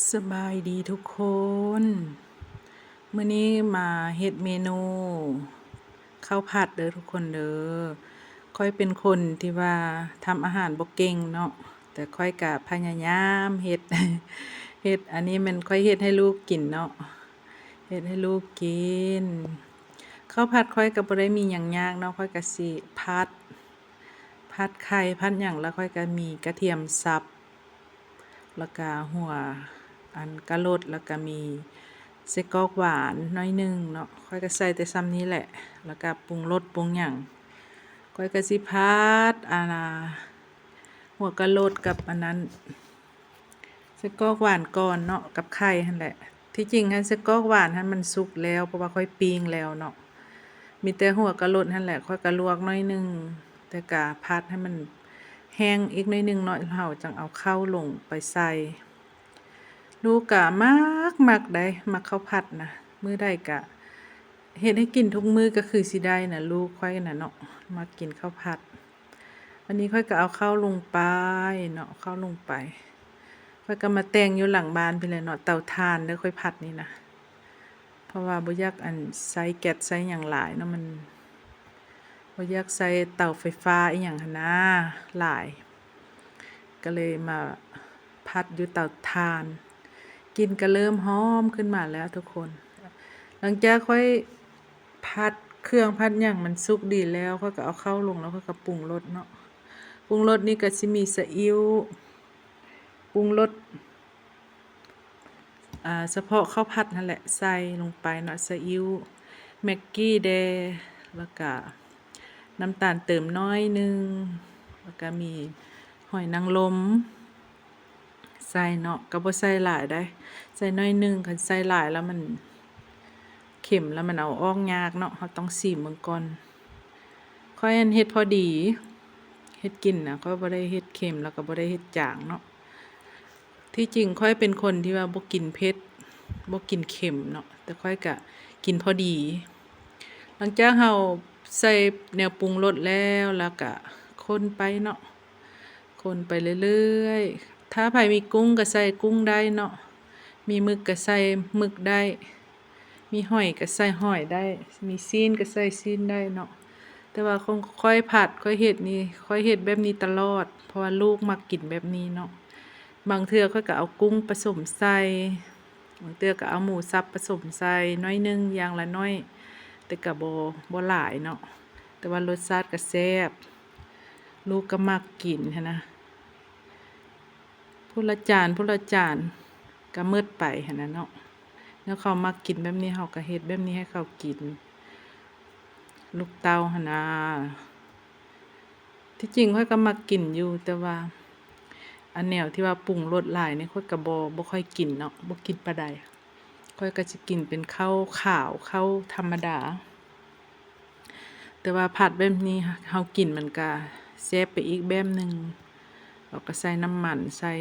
ສະບາຍດີທຸກຄົນ, ມື້ນີ້ມາເຮັດເມນູເຂົ້າຜັດເດີທຸກຄົນເດີ. ຂ້ອຍເປັນຄົນທີ່ວ່າທຳອາຫານບໍ່ເກັ່ງເນາະ, ແຕ່ຂ້ອຍກະພະຍາຍາມເຮັດ, ເຮັດ ອັນນີ້ແມ່ນຂ້ອຍເຮັດໃຫ້ລູກກິນເນາະ, ເຮັດໃຫ້ລູກກິນ. ເຂົ້າຜັດຂ້ອຍກະບໍ່ໄດ້ມີຫຍັງຍາກເນາະ, ຂ້ອຍກະຊິຜັດ ຜັດໄຂ່ຜັດຫຍັງ ແລ້ວຂ້ອຍກະມີກະທຽມສັບ ແລ້ວກະຫົວ ອັນ ກະໂຫຼດ ແລ້ວກະມີໄສ້ກອກຫວານໜ້ອຍໜຶ່ງເນາະ, ຂ້ອຍກະໃສ່ແຕ່ສ່ຳນີ້ແຫຼະ ແລ້ວກະປຸງລົດປຸງຫຍັງ. ຂ້ອຍກະຊິຜັດ ອັນ ຫົວກະໂຫຼດກັບອັນນັ້ນ ໄສ້ກອກຫວານກ່ອນເນາະ ກັບໄຂ່ຫັ້ນແຫຼະ. ທີ່ຈິງຫັ້ນໄສ້ກອກຫວານຫັ້ນມັນສຸກແລ້ວ ເພາະວ່າຂ້ອຍປີ້ງແລ້ວເນາະ, ມີແຕ່ຫົວກະໂຫຼດຫັ້ນແຫຼະ ຂ້ອຍກະລວກໜ້ອຍໜຶ່ງ ແຕ່ກະຜັດໃຫ້ມັນແຫ້ງອີກໜ້ອຍໜຶ່ງເນາະ, ເຮົາຈັ່ງເອົາເຂົ້າລົງໄປໃສ່. ລູກກະມັກ ມັກໃດ໋ ມັກເຂົ້າຜັດນະ, ມື້ໃດກະເຮັດໃຫ້ກິນທຸກມື້ກະຄືຊິໄດ້ນະ, ລູກຂ້ອຍນະເນາະ ມັກກິນເຂົ້າຜັດ. ອັນນີ້ຂ້ອຍກະເອົາເຂົ້າລົງໄປເນາະ, ເຂົ້າລົງໄປ ຂ້ອຍກະມາແຕ່ງຢູ່ຫຼັງບ້ານພີ້ແຫຼະເນາະ, ເຕົາຖ່ານເດີ ຂ້ອຍຜັດນີ້ນະ ເພາະວ່າບໍ່ຢາກ ອັນ ໃຊ້ແກັສໃຊ້ຫຍັງຫຼາຍເນາະ, ມັນ ບໍ່ຢາກໃຊ້ເຕົາໄຟຟ້າອີ່ຫຍັງຫັ້ນນາຫຼາຍ, ກະເລີຍມາຜັດຢູ່ເຕົາຖ່ານ. ກິ່ນກະເລີ່ມຫອມຂຶ້ນມາແລ້ວທຸກຄົນ. ຫຼັງຈາກຂ້ອຍຜັດເຄື່ອງຜັດຫຍັງມັນສຸກດີແລ້ວ ຂ້ອຍກະເອົາເຂົ້າລົງ ແລ້ວຂ້ອຍກະປຸງລົດເນາະ, ປຸງລົດນີ້ກະຊິມີຊາອິ້ວ ປຸງລົດ ອາ ສະເພາະເຂົ້າຜັດຫັ້ນແຫຼະ ໃສ່ລົງໄປເນາະ, ຊາອິ້ວ ແມັກກີ້ແດ່ ແລ້ວກະນ້ຳຕານເຕີມໜ້ອຍໜຶ່ງ ແລ້ວກະມີຫອຍນາງລົມໃສ່ເນາະ, ກະບໍ່ໃສ່ຫຼາຍໃດ໋ ໃສ່ໜ້ອຍໜຶ່ງ, ຄັນໃສ່ຫຼາຍແລ້ວມັນເຄັມ ແລ້ວມັນເອົາອອກຍາກເນາະ, ເຮົາຕ້ອງຊີມເບິ່ງກ່ອນ. ຂ້ອຍຫັ້ນເຮັດພໍດີ ເຮັດກິນນະ, ຂ້ອຍບໍ່ໄດ້ເຮັດເຄັມ ແລ້ວກະບໍ່ໄດ້ເຮັດຈາງເນາະ. ທີ່ຈິງຂ້ອຍເປັນຄົນທີ່ວ່າບໍ່ກິນເຜັດ ບໍ່ກິນເຄັມເນາະ, ແຕ່ຂ້ອຍກະກິນພໍດີ. ຫຼັງຈາກເຮົາໃສ່ແນວປຸງລົດແລ້ວ ແລ້ວກະຄົນໄປເນາະ, ຄົນໄປເລື້ອຍໆ. ຖ້າໃຜມີກຸ້ງກະໃສ່ກຸ້ງໄດ້ເນາະ, ມີໝຶກກະໃສ່ໝຶກໄດ້. ມີຫອຍກະໃສ່ຫອຍໄດ້, ມີຊີ້ນກະໃສ່ຊີ້ນໄດ້ເນາະ. ແຕ່ວ່າຂອງຂ້ອຍຜັດ ຂ້ອຍເຮັດນີ້ ຂ້ອຍເຮັດແບບນີ້ຕະຫຼອດ ເພາະວ່າລູກມັກກິນແບບນີ້ເນາະ. ບາງເທື່ອຂ້ອຍກະເອົາກຸ້ງປະສົມໃສ່, ບາງເທື່ອກະເອົາໝູສັບປະສົມໃສ່ໜ້ອຍໜຶ່ງ ຢ່າງລະໜ້ອຍ, ແຕ່ກະບໍ່ ບໍ່ຫຼາຍເນາະ. ແຕ່ວ່າລົດຊາດກະແຊບ ລູກກະມັກກິນຫັ້ນນະ. ຜູ້ລະຈານ ຜູ້ລະຈານ ກະໝົດໄປຫັ້ນນະເນາະ. ແນວເຂົາມັກກິນແບບນີ້ ເຮົາກະເຮັດແບບນີ້ໃຫ້ເຂົາກິນ ລູກເຕົ້າຫັ້ນນາ. ທີ່ຈິງຂ້ອຍກະມັກກິນຢູ່ ແຕ່ວ່າອັນແນວທີ່ວ່າປຸງລົດຫຼາຍນີ້ ຂ້ອຍກະບໍ່ ບໍ່ຄ່ອຍກິນເນາະ ບໍ່ກິນປານໃດ. ຂ້ອຍກະຊິກິນເປັນເຂົ້າຂາວ ເຂົ້າທຳມະດາ. ແຕ່ວ່າຜັດແບບນີ້ ເຮົາກິນມັນກະແຊບໄປອີກແບບໜຶ່ງ. ເຮົາກະໃສ່ນ້ຳມັນ ໃສ່